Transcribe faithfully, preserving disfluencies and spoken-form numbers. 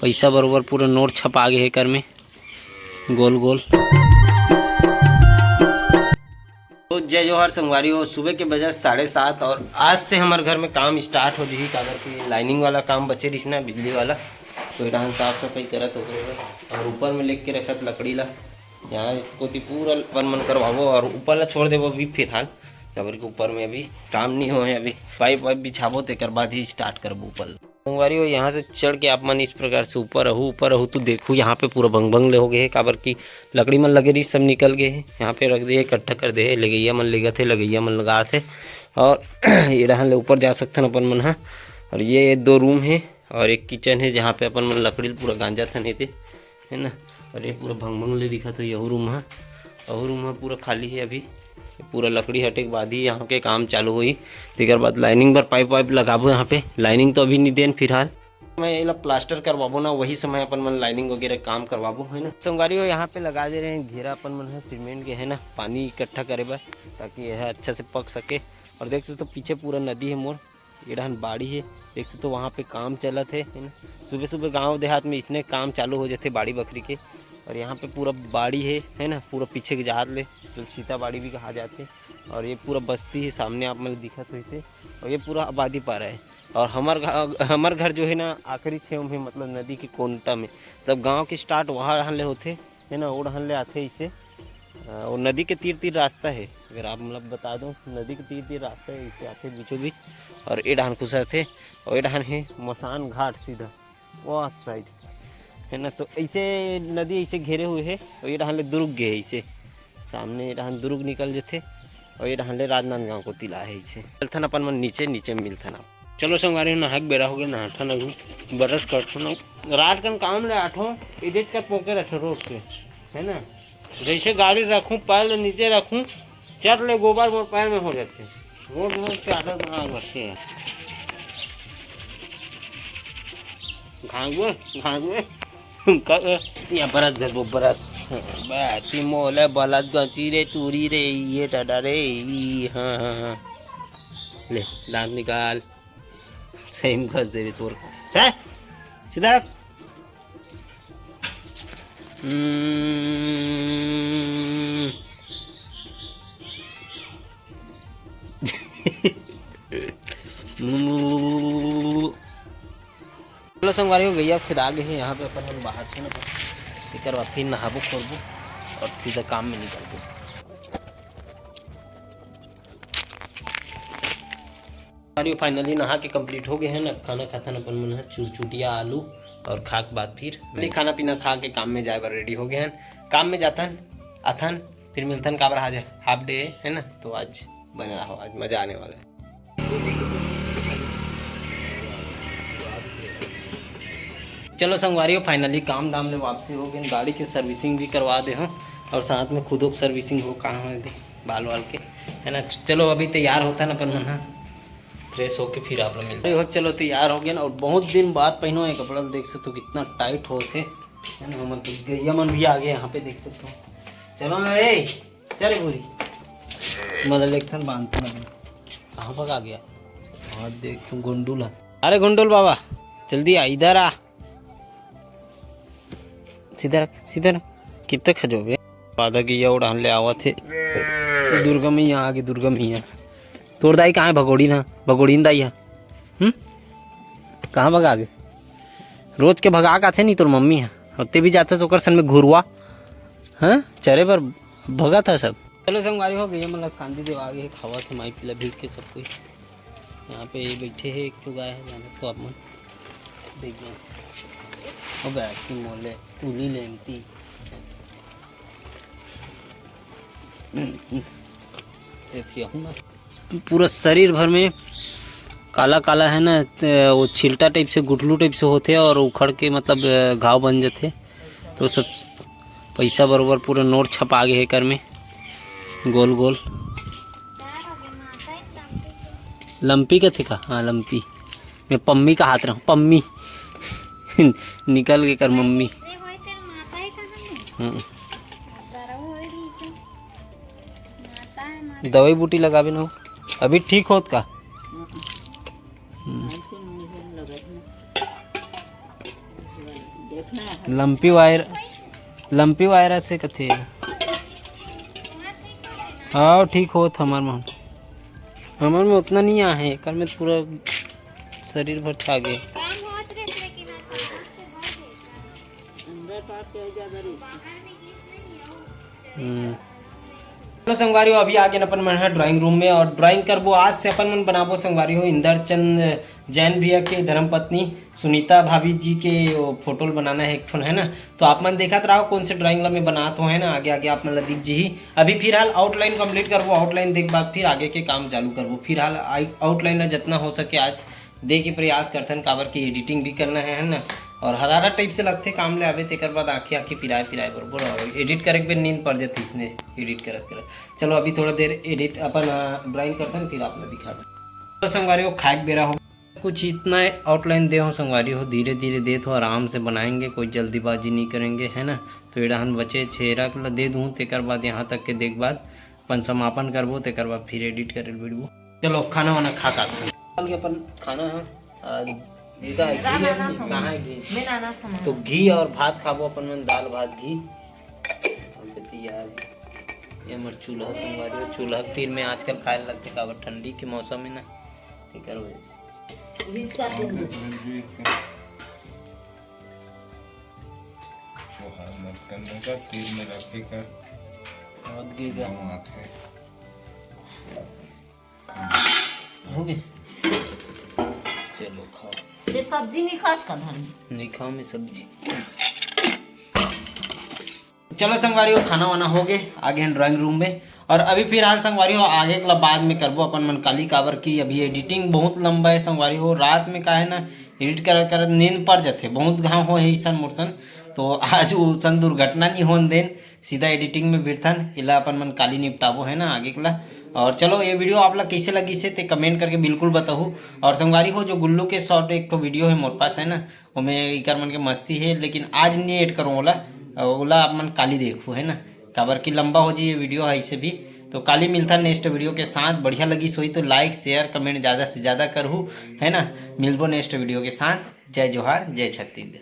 पैसा बरोबर पूरा नोट छपा गे हे एकर में, गोल गोल। तो जय जोहार संगवारी हो, सुबह के बजे साढ़े सात और आज से हमर घर में काम स्टार्ट हो जही, काबर कि लाइनिंग वाला काम बचे रहिस ना, बिजली वाला, तो एडहन साफ सफाई करत हो गए और ऊपर में लेके रखत लकड़ी ला, यहाँ कोती पूरा अपन मन करवाबो और ऊपर ला छोड़ देबो अभी फिलहाल, काबर कि ऊपर में अभी काम नहीं होए, अभी पाइप वाइप बिछाबो तेकर बाद ही स्टार्ट करबो ऊपर ला। संगवारी हो, यहाँ से चढ़ के आप मन इस प्रकार से ऊपर रहू, ऊपर रहू तो देखू यहाँ पे पूरा भंग भंग ले हो गए हे, काबर कि लकड़ी मन लगे रही सब निकल गए हे। यहाँ पे रख दे, इकट्ठा कर दे हे, लगैया मन लेगत हे, लगैया मन लगात हे। और ये डहन ले ऊपर जा सकथन अपन मन ह। और ये दो रूम हे और एक किचन हे, जहाँ पे अपन मन लकड़ी ल पूरा गांजा थन हे ते, है ना। और ये पूरा भंग भंग ले दिखत हो यहू रूम ह, अहू रूम ह पूरा खाली हे अभी। पूरा लकड़ी हटे के बाद ही यहाँ के काम चालू होही। तेकर बाद लाइनिंग बर पाइप वाइप लगाबो यहाँ पे। लाइनिंग तो अभी नहीं देन फिलहाल। मैं एला प्लास्टर करवाबो ना, वही समय अपन मन लाइनिंग वगैरह काम करवाबो, है ना। संगवारी हो, यहाँ पे लगा दे रहे हैं घेरा अपन मन ह सीमेंट के, है ना, पानी इकट्ठा करे बर, ताकि यह अच्छा से पक सके। और देख सकते हो पीछे पूरा नदी है मोर, ये डहन बाड़ी है, देख सकते हो वहाँ पे काम चलत है, है ना। सुबह सुबह गांव देहात में इसने काम चालू हो जाते बाड़ी बखरी के। और यहाँ पे पूरा बाड़ी है, है ना, पूरा पीछे के जहाज ले जो सीता बाड़ी भी कहा जाते। और ये पूरा बस्ती है सामने आप मन ल दिखत होइसे, और ये पूरा आबादी पारा है। और हमर घ-, हमर घर जो है ना आखिरी छेव में, मतलब नदी के कोंटा में, मतलब गांव के स्टार्ट वहाँ डहन ले होथे, है ना, वो डहन ले आथे इसे। अ, वो नदी के तीर तीर रास्ता है, अगर आप मतलब बता दो, नदी के तीर तीर रास्ता है, इसे आथे बीचों बीच। और ये डहन खुसरथे और ये डहन है मसान घाट सीधा वो साइड, है ना। तो ऐसे नदी ऐसे घेरे हुए है और ये डहन ले दुर्ग गए ऐसे, सामने ये डहन दुर्ग निकल जथे और ये डहन ले राजनांदगांव कोती ला है ऐसे। चलथन अपन मन नीचे, नीचे मिलथन आप। चलो संगवारी, नहाए के बेरा हो गया, नहाथन अभी, ब्रश करथन। रात कन काम ले आठो, एडिट कर पोके रखो रोड के, है ना। जैसे गाड़ी रखूँ, पैर ले नीचे रखूँ, चट ले गोबर मोर पैर में हो जाते। रोज रोज के आदत बना रखे हैं। घांगुए, घांगुए। का-, या बरस घर वो बरस। बाती मोले बलत गची रे, चूरी रे, ये टाटा रे, ई, हाँ, हाँ, हाँ। ले, दांत निकाल। सही में घस देवे तोर। है? सीधा रख। हम्म। चलो संगवारी हो, गैया खेदा गे हे, यहाँ पे अपन मन बाहर थे ना, एकर बाद फिर नहाबो खोरबो और सीधा काम में निकलबो। अरे फाइनली नहा के कंप्लीट हो गए हैं ना, खाना खाथन अपन मन ह चुरचुटिया आलू और खाक बाद फिर नहीं, खाना पीना खा के काम में जाए बर रेडी हो गए हैं। काम में जाथन, आथन, फिर मिलथन, काबर आज हाफ डे है ना, तो आज बने रहो, आज मजा आने वाला है। चलो संगवारी हो, फाइनली काम धाम ले वापसी हो गई, गाड़ी के सर्विसिंग भी करवा दे हो और साथ में खुदों की सर्विसिंग हो, कहाँ हो दे बाल वाल के, है ना। चलो अभी तैयार होथन अपन मन ह, फ्रेश होके फिर आप लोग मिलते हैं। हो चलो तैयार हो गए ना, और बहुत दिन बाद पहनो ये कपड़ा, देख सकते हो कितना टाइट हो थे, है ना। हमर गैया मन भी आ गए यहाँ पे, देख सकते हो। चलो ना रे, चल गोरी, मतलब एक ठन बांधते ना, कहाँ भगा गया। और देख तुम गुंडुल है। अरे गुंडुल बाबा, जल्दी आ, इधर आ। सीधा रख, सीधा रख। कितने खजोबे? आधा गैया उड़ान ले आवत हे। दुर्गा मैया आगे, दुर्गा मैया। तोर दाई कहाँ है? भगोड़ी ना, भगोड़ी न दाई है। हम्म? कहाँ भगा गे? रोज के भगा के आथे नहीं तोर मम्मी है। और ते भी जाते ओकर सन में घुरुआ। हाँ? चरे बर भगा था सब। चलो संगवारी हो, गैया मतलब कांदी देवा आगे, खावा थे माई पीला भीड़ के सब कोई। यहाँ पे ये बैठे हैं, एक ठो गाय है, जाने तो आप मन देख जाए। अबे ऐसी मोले, उली लेंती। पूरा शरीर भर में काला काला है ना, त-, वो छिलटा टाइप से, गुठलू टाइप से होते और उखड़ के मतलब, अ, घाव बन जाते। तो सब पैसा बरोबर पूरा नोट छपा गे हे एकर में, गोल गोल। लंपी कथे का? हाँ, लंपी। मैं पम्मी कहात रहूँ, पम्मी। निकल गे कर मम्मी। हम्म। दवाई बूटी लगाबे ना, अभी ठीक होत का? हम्म। हम्म। लंपी वायर, लंपी वायरस हे कथे। हाँ, ठीक होत हमर मन। हमर में उतना नहीं आहे, एकर में पूरा शरीर भर छा गे। हम्म। चलो संगवारी हो, अभी आ गेन अपन मन ह ड्राइंग रूम में और ड्राइंग करबो। आज से अपन मन बनाबो संगवारी हो इंदर चंद जैन भैया के धर्मपत्नी सुनीता भाभी जी के वो फोटो ल बनाना है एक ठन, है ना। तो आप मन देखत रहो कौन से ड्राइंग ला मैं बनात हो, है ना, आगे आगे आप मन ला दिख जी। अभी फिलहाल आउटलाइन कंप्लीट करबो, आउटलाइन देख बाद फिर आगे के काम चालू करबो। फिलहाल आउटलाइन ला जितना हो सके आज दे के प्रयास करथन, काबर कि एडिटिंग भी करना है, है ना। और हरारा टाइप से लगथे काम ले आवे, तेकर बाद आँखी आँखी पिराए पिराए बरोबर, और एडिट करे के बेर नींद पड़ जाथे इसने एडिट करत करत। चलो अभी थोड़ा देर एडिट अपन ड्राइंग करथन, फिर आप ला दिखा दो। तो संगवारी हो, खाए के बेरा हो, कुछ इतना आउटलाइन दे हो संगवारी हो, धीरे धीरे देत हो, आराम से बनाएंगे, कोई जल्दीबाजी नहीं करेंगे, है ना। तो एडा हन बचे छेरा ला दे दूँ, तेकर बाद यहाँ तक के देख बाद अपन समापन करबो, तेकर बाद फिर एडिट करे बिड़बो। चलो खाना वाना खा का खा के अपन खाना है। आज ये का है? घी है? कहाँ है घी? मैं नाना समझ तो घी और भात खाबो अपन मन, दाल भात घी। हम कहती यार, ये हमर चूल्हा संगवारी हो, चूल्हा के तीर में आजकल खाए लगथे, काबर ठंडी के मौसम है ना, एकर वजह से। इसका चोहार मटकन होगा, तीर में रखे कर बहुत गीगा। हम आते हैं। हो गए। चलो खाओ। ये सब्जी नहीं खात का धन? नहीं खाओ मैं सब्जी। चलो संगवारी हो, खाना वाना हो गए, आगे हैं ड्राइंग रूम में। और अभी फिलहाल संगवारी हो, आगे के ला बाद में करबो अपन मन काली, काबर कि अभी एडिटिंग बहुत लंबा है संगवारी हो। रात में का है ना, एडिट करत करत नींद पड़ जाथे, बहुत घाव हो है इसन मोरसन। तो आज उसन दुर्घटना नहीं होन देन, सीधा एडिटिंग में भिड़थन, इला अपन मन काली निपटाबो, है ना, आगे के ला। और चलो, ये वीडियो आप ला कैसे लगी से ते कमेंट करके बिल्कुल बताहू। और संगवारी हो, जो गुल्लू के शॉर्ट एक ठो वीडियो है मोर पास, है ना, ओमे इकर मन के मस्ती है, लेकिन आज नहीं ऐड करूँ ओला, ओला आप मन काली देखू, है ना, काबर कि लंबा हो जी ये वीडियो है इसे भी। तो काली मिलता नेक्स्ट वीडियो के साथ। बढ़िया लगी सोई तो लाइक शेयर कमेंट ज़्यादा से ज़्यादा करहू, है ना। मिलबो नेक्स्ट वीडियो के साथ। जय जोहार, जय छत्तीसगढ़।